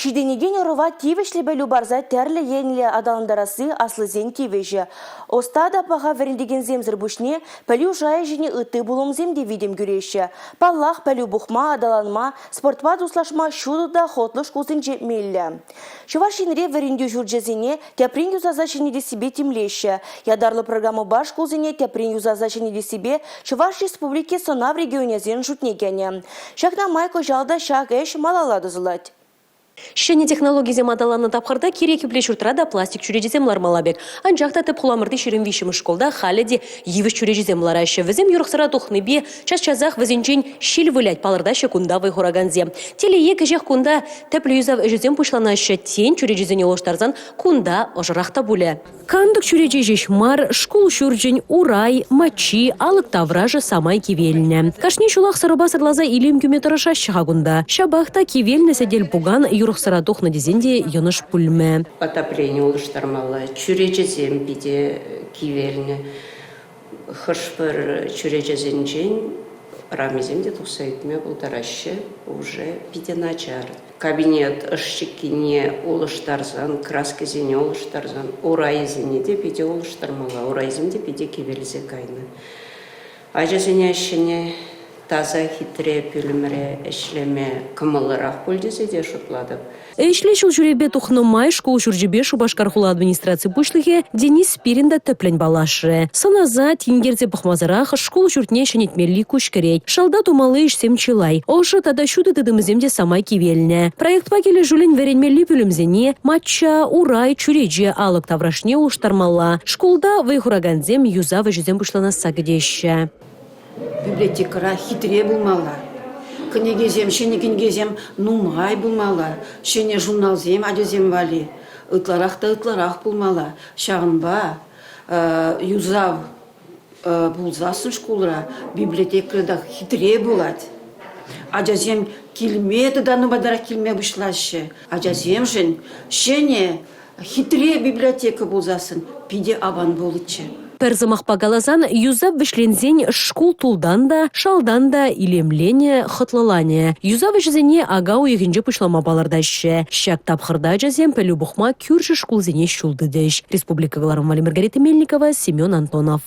Ҫитӗнекен ӑрӑва тивӗҫлӗ пӗлӳ парса тӗрлӗ енлӗ аталантарасси аслисен тивӗҫӗ. Ӑста та паха вӗрентекенсемсӗр пуҫне пӗлӳ шайӗ ҫине ытти пулӑмсем те витӗм кӳреҫҫӗ. Паллах, пӗлӳ пухма, аталанма, спортпа туслашма ҫутӑ та хӑтлӑ шкулсенче меллӗ. Чӑваш Енре вӗрентӳ ҫурчӗсене тӗпрен юсаса ҫӗнетессипе тимлеҫҫӗ. Ятарлӑ программӑпа шкулсене тӗпрен юсаса ҫӗнетессипе Чӑваш Республики сӑнав регионӗсен шутне кӗнӗ. Ҫакна май кӑҫал та ҫак ӗҫ малалла тӑсӑлать. Ҫӗнӗ технологисем аталаннӑ тапхӑрта кирек епле ҫуртра та пластик чӳречесем лармалла пек. Анчах та тӗп хуламӑрти 23-мӗш шкулта халӗ те йывӑҫ чӳречесем лараҫҫӗ. Вӗсем юрӑхсӑра тухнипе час-часах вӗсенчен ҫил вылять, палӑртаҫҫӗ кунта вӑй хуракансем. Телее, кӗҫех кунта тӗплӗ юсав ӗҫӗсем пуҫланаҫҫӗ. Тен, чӳречесене улӑштарсан кунта ӑшӑрах та пулӗ. Кантӑк чӳрече ҫеҫ мар, шкул ҫурчӗн урай, маччи, алӑк таврашӗ самай кивелнӗ. Кашни ҫулах сӑрӑпа сӑрласа илем кӳме тӑрӑшаҫҫӗ-ха кунта. Ҫапах та кивелнӗ сӗтел-пукан юрӑхсӑра тухнӑ тесен те йӑнӑш пулмӗ. Отоплени улӑштармалла, чӳречесем питӗ кивелнӗ. Хӑш-пӗр чӳречесенчен рамисем те тухса ӳкме пултараҫҫӗ, уже питӗ начар. Кабинет ӑш-чиккине улӑштарсан, краскисене улӑштарсан, урайӗсене те питӗ улӑштармалла. Урайсем те питӗ кивелсе кайнӑ. Ачасене ҫӗнӗ таса хитре пӳлӗмре ӗҫлеме кӑмӑллӑрах пуль тесе те шутлатӑп. Ӗҫлӗ ҫул ҫӳревпе тухнӑ май шкул ҫурчӗпе Шупашкар хула администраци пуҫлӑхӗ Денис Спирин та тӗплӗн паллашрӗ. Сӑнаса, тинкерсе пӑхмасӑрах шкул ҫуртне ҫӗнетмелли куҫ кӗрет. Шалта тумалли ӗҫсем чылай. Ӑшӑ тата ҫутӑ тытӑмӗсем те самай кивелнӗ. Проектпа килӗшӳллӗн вӗренмелли пӳлӗмсене, мачча, урай, чӳрече, алӑк таврашне улӑштармалла. Шкулта вӑй хуракансем юсав ӗҫӗсем пуҫланасса кӗтеҫҫӗ. Библиотекӑра хитре пулмалла. Кӗнекесем, ҫӗнӗ кӗнекесем нумай пулмалла. Ҫӗнӗ журналсем ачасем валли ытларах та ытларах пулмалла. Ҫавӑнпа юсав пулсассӑн шкулра библиотека та хитре пулать. Ачасем килме тата нумайтарах килме пуҫлаҫҫӗ. Ачасемшӗн ҫӗнӗ Хитре библиотека пулсассӑн питӗ аван пулӗччӗ. Пӗр сӑмахпа каласан, юсав вӗҫленсен шкул тултан та, шалтан та илемленӗ, хӑтлӑланӗ. Юсав ӗҫӗсене ака уйӑхӗнче пуҫлама палӑртаҫҫӗ. Ҫак тапхӑрта ачасем пӗлӳ пухма кӳршӗ шкулсене ҫул тытӗҫ. Республика кӑларӑм валли Маргарита Мельникова, Семен Антонов.